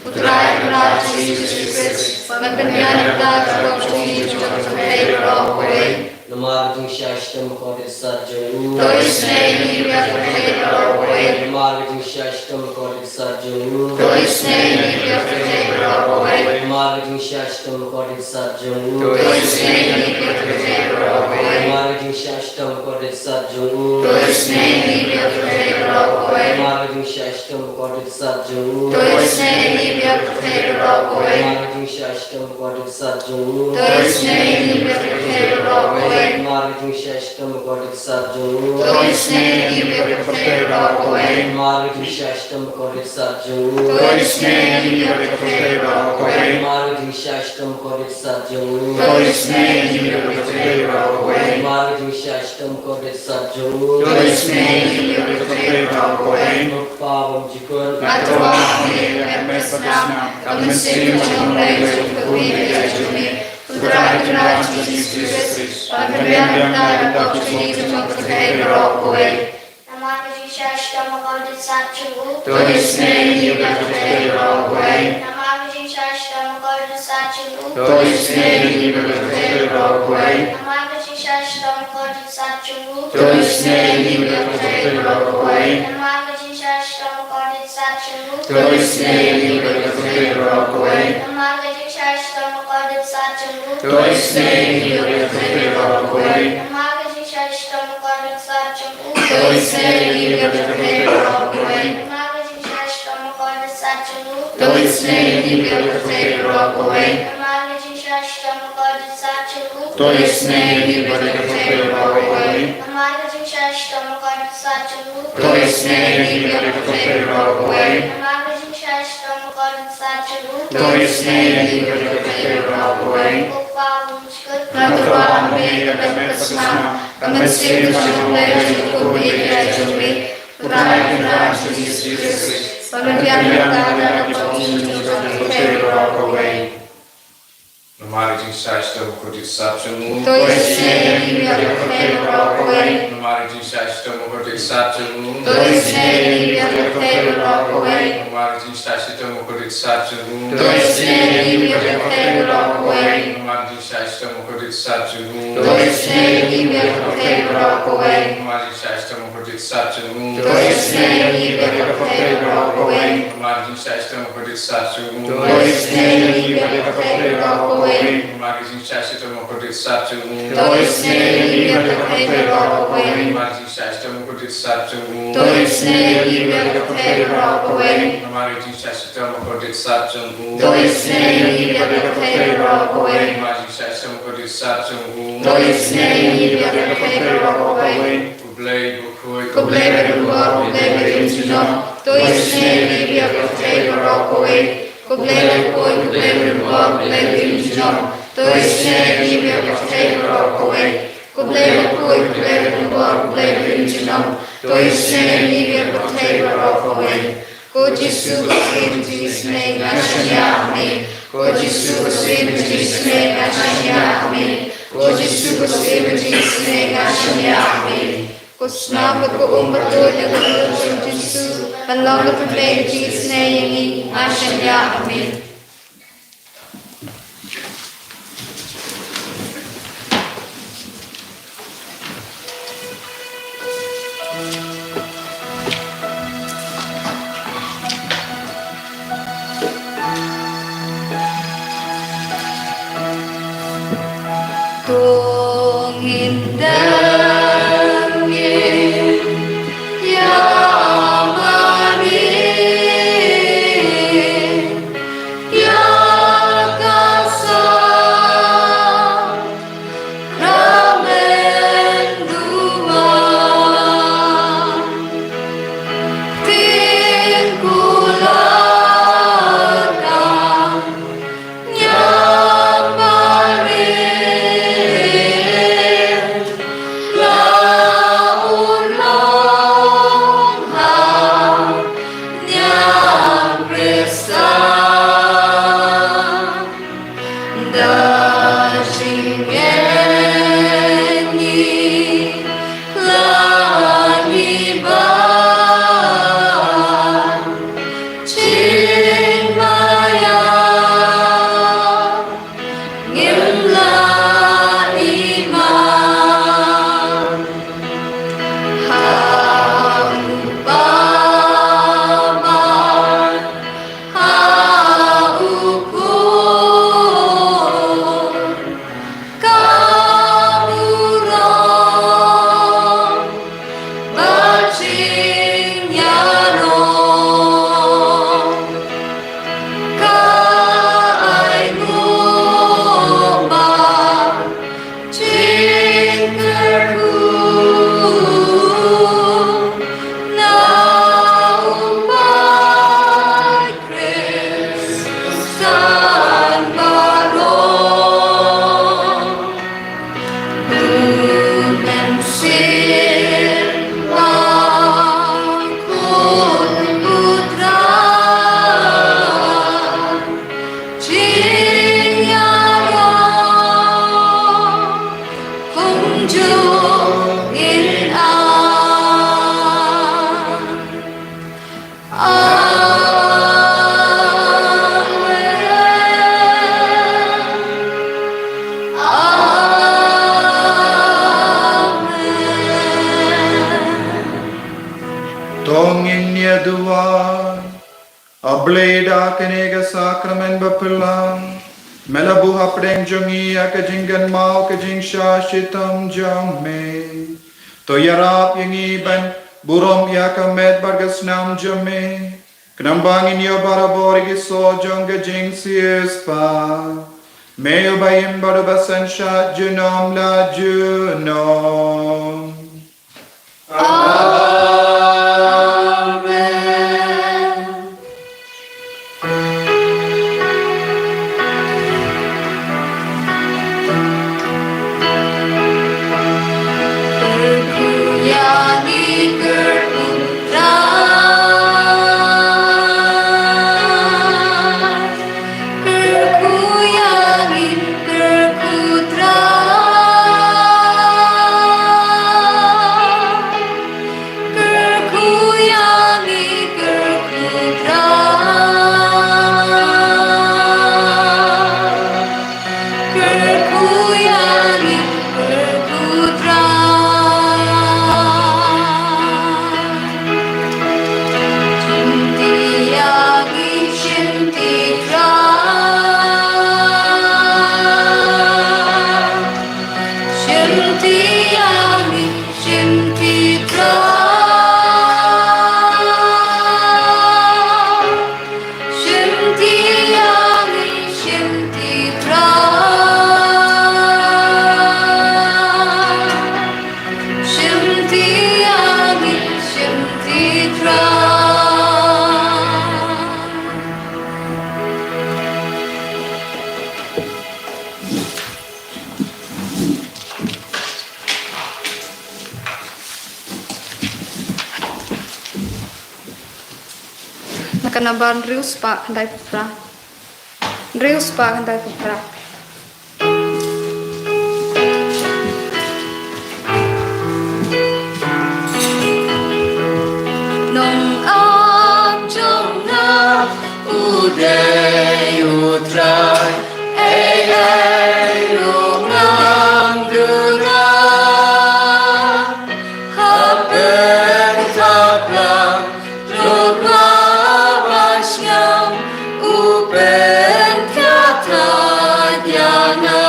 U Trai Kynrad Jisu Khrist, ban pynbiang ïa ka jingpynshoi jong ka pyrthei baroh kawei. Namar ka jingshai shitom bakordit sat jong u. To ïohsngew ïa ngi, ïa ka pyrthei baroh kawei. Namar ka jingshai shitom bakordit sat jong u. To ïohsngew ïa ngi, ïa ka pyrthei baroh kawei. Namar ka jingshai shitom bakordit sat jong u. To ïohsngew ïa ngi, ïa ka pyrthei baroh kawei. Namar ka jingshai shitom bakordit sat jong u. To ïohsngew ïa ngi, ïa ka pyrthei baroh kawei. Namar ka jingshai shitom bakordit sat jong u. To ïohsngew ïa ngi, ïa ka pyrthei baroh kawei. Namar ka jingshai shitom bakordit sat jong u. To ïohsngew ïa ngi, ïa ka pyrthei baroh kawei. Namar ka jingshai shitom bakordit sat jong u. To ïohsngew ïa ngi, ïa ka pyrthei baroh kawei. Namar ka jingshai shitom bakordit sat jong u. To ïohsngew ïa ngi, ïa ka pyrthei baroh kawei. Namar ka jingshai shitom bakordit sat jong u. To ïohsngew ïa ngi, ïa ka pyrthei baroh kawei. Namar ka jingshai shitom bakordit sat jong u. To ïohsngew ïa ngi, ïa ka pyrthei baroh kawei. Ko Pa bymjukut. Nga tyrwa ha me, ïa me basnam, ka mynsiem jong U Blei jong U Kpa jong me. U Trai Kynrad Jisu Khrist, ban pynbiang ïa ka jingpynshoi jong ka pyrthei baroh kawei. Namar ka jingshai shitom bakordit sat jong u. To ïohsngew ïa ngi, ïa ka pyrthei baroh kawei. Namar ka jingshai shitom bakordit sat jong u. To ïohsngew ïa ngi, ïa ka pyrthei baroh kawei. Namar ka jingshai shitom bakordit sat jong u. To ïohsngew ïa ngi, ïa ka pyrthei baroh kawei. Namar ka jingshai shitom bakordit sat jong u. To ïohsngew ïa ngi, ïa ka pyrthei baroh kawei. Namar ka jingshai shitom bakordit sat jong u. To ïohsngew ïa ngi, ïa ka pyrthei baroh kawei. Namar ka jingshai shitom bakordit sat jong u. To ïohsngew ïa ngi, ïa ka pyrthei baroh kawei. Namar ka jingshai shitom bakordit sat jong u. To ïohsngew ïa ngi, ïa ka pyrthei baroh kawei. Namar ka jingshai shitom bakordit sat jong u. To ïohsngew ïa ngi, ïa ka pyrthei baroh kawei. Namar ka jingshai shitom bakordit sat jong u. To ïohsngew ïa ngi, ïa ka pyrthei baroh kawei. Namar ka jingshai shitom bakordit sat jong u. To ïohsngew ïa ngi, ïa ka pyrthei baroh kawei. Ko Pa bymjukut. Nga tyrwa ha me, ïa me basnam, ka mynsiem jong U Blei jong U Kpa jong me. U Trai Kynrad Jisu Khrist, ban pynbiang ïa ka jingpynshoi jong ka pyrthei baroh kawei. Namar ka jingshai shitom bakordit sat jong u. To ïohsngew ïa ngi, ïa ka pyrthei baroh kawei. Namar ka jingshai shitom bakordit sat jong u. To ïohsngew ïa ngi, ïa ka pyrthei baroh kawei. Namar ka jingshai shitom bakordit sat jong u. To ïohsngew ïa ngi, ïa ka pyrthei baroh kawei. Namar ka jingshai shitom bakordit sat jong u. To ïohsngew ïa ngi, ïa ka pyrthei baroh kawei. Namar ka jingshai shitom bakordit sat jong u. To ïohsngew ïa ngi, ïa ka pyrthei baroh kawei. Namar ka jingshai shitom bakordit sat jong u. To ïohsngew ïa ngi, ïa ka pyrthei baroh kawei. Namar ka jingshai shitom bakordit sat jong u. To ïohsngew ïa ngi, ïa ka pyrthei baroh kawei. Namar ka jingshai shitom bakordit sat jong u. To ïohsngew ïa ngi, ïa ka pyrthei baroh kawei. Namar ka jingshai shitom bakordit sat jong u. To ïohsngew ïa ngi, ïa ka pyrthei baroh kawei. Namar ka jingshai shitom bakordit sat jong u. To ïohsngew ïa ngi, ïa ka pyrthei baroh kawei. U Blei bakhuid. U Blei badonbor, U Blei baimjukut. To ïohsngew ïa ngi, ïa ka pyrthei baroh kawei. U Blei bakhuid, U Blei badonbor, U Blei baimjukut. To ïohsngew ïa ngi, ïa ka pyrthei baroh kawei. U Blei bakhuid, U Blei badonbor, U Blei baimjukut. To ïohsngew ïa ngi, ïa ka pyrthei baroh kawei. Ko Jisu, ko Syiem jingïaseng, nga shaniah ha me. Ko Jisu, ko Syiem jingïaseng, nga shaniah ha me. Ko Jisu, ko Syiem jingïaseng, nga shaniah ha me. Ko Snam bad ko Um Kyrduh, ïa ka dur jong u Jisu, pynlong ka pyrthei jingïaseng ïa ngi, nga shaniah ha me. To ngin dang ngin ïa Mari, ïa ka sakramen duwan. Phin kular ka Ïa Mari, Jong in a. Amen. Amen. To ngin ïa duwai. A Blei, da kane ka sakramen baphylla me la buh hapdeng jong ngi ïa ka jingkynmaw ka jingshah shitom jong me. To ïarap ïa ngi ban burom ïa ka met bad ka snam jong me, khnang ba ngin ïoh barabor ïa ki soh jong ka jingsiewspah. Me uba im bad uba synshar junom la junom. Amen. Kyrkhu ïa ngi, kyrkhu Trai. Kyrkhu ïa ngi, kyrkhu Trai. Kyrkhu ïa ngi, kyrkhu Trai. Kyrkhu ïa ngi, kyrkhu Trai. Shim ti ïa ngi, shim ti Trai. Shim ti ïa ngi, shim ti Trai. Shim ti ïa ngi, shim ti Trai. Shim ti ïa ngi, shim ti Trai. Na ka nambar hynriew spah khyndai phew phra. Hynriew spah khyndai phew phra. Nongap jong nga u dei u Trai, ei ei ruh ngam duwai. Ha pyrthei lang, ruh nga ba sngewbha, u pynkhiah ïa nga.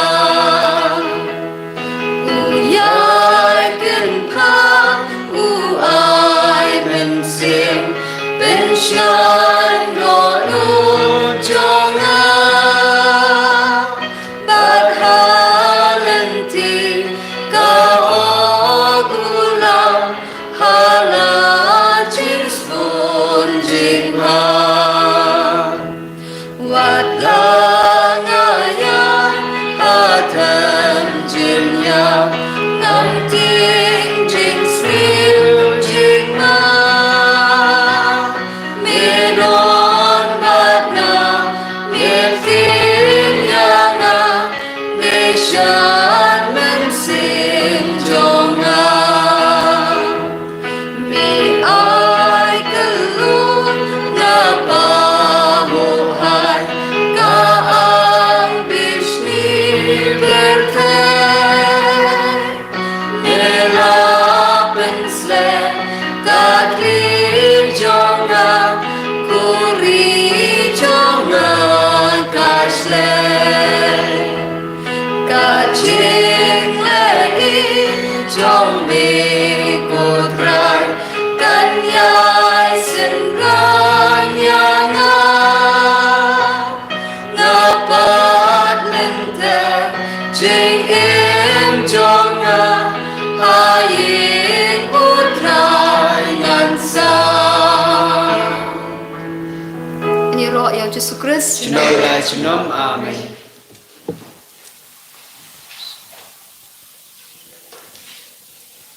U ïai kynphah, u ai mynsiem, pynshai noh u jong nga. Bad ha lynti ka ong u lam, ha la jingsbun jingma. Wat la nga ïaid ha them jingïap, ngam tieng jingsniew jingma. Me don bad nga, me tieng ïa nga, me shad mynsiem jong nga. Me ai kylluid na ka bynta ka ang bishni pyrthei. Me la pynsleh ka khlieh jong nga, ka ri jong nga ka shlei. Ka jingleh jong me ko Trai, kan ïai synran ïa nga. Nga pat lynter jingim jong nga ha ïing u Trai ngan sah. Ngi ïaroh ïa u Jisu Khrist. Junom la junom. Amen.